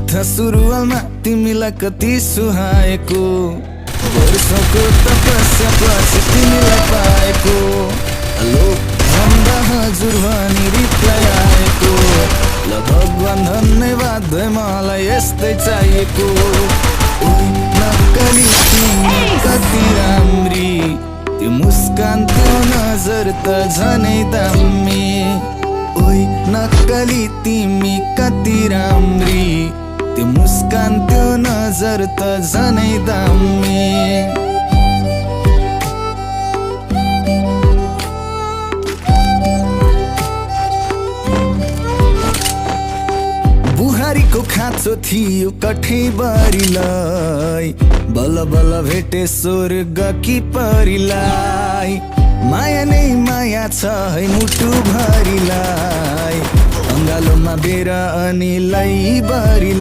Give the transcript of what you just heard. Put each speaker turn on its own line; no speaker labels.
कथा सुरुवालमा तिमीलाई कति सुहाएको, वर्षको तपस्या पछि तिमीलाई पाएको, लोक भन्दा हजुर भनी रिप्लाई आएको। ल भगवान धन्यवाद है मलाई यस्तै चाहिएको। ओइ नक्कली तिमी कति राम्री, त्यो मुस्कान त्यो नजर त झनै दामी। ओइ नक्कली तिमी कति राम्री, त्यो मुस्कान त्यो नजर त झनै दामी। बुहारीको खाँचो थियो कठैबारीलाई, बल बल भेटे स्वर्ग कि परिलाई। माया नै माया छ है मुटु भरिलाई, अङ्गालोमा बेर अनि लै बारी।